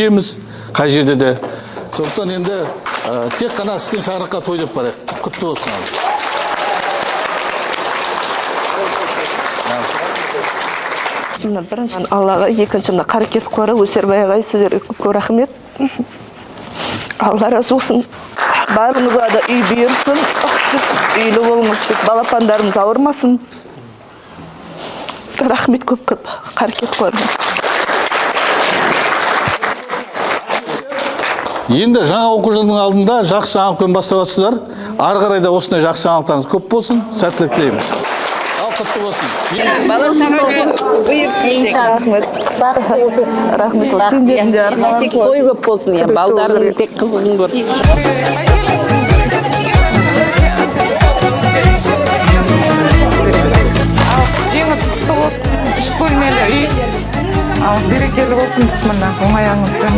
Сүйеміз қай жерде де. Сондықтан енді тек қана сіздің шаңыраққа той деп барайық. Құтты болсын. Ал. Мына бірінші Аллаға, екінші мына Қарекет қоры, Өсербай ағай, сіздерге көп көп рахмет. Алла разы болсын. Барлығымызға да үй бұйырсын, үйлі болыңыз, тек балапандарымыз ауырмасын. Рахмет көп көп Қарекет қорына. Енді жаңа оқу жылының алдында жақсы жаңалықпен бастап жатсыздар. Ары қарай да осындай жақсы жаңалықтарыңыз көп болсын. Сәттілік тілеймін. Ал, құтты болсын. Бала шағаға бұйырсын. Рахмет. Рахмет болсын. Сендердің де Ішіне тек той көп болсын, иә, балдарың тек қызығын көр. Жеңіс, құтты болсын, 3 бөлмелі үй. Ал, берекелі болсын, бісміллә, оң аяғыңызбен.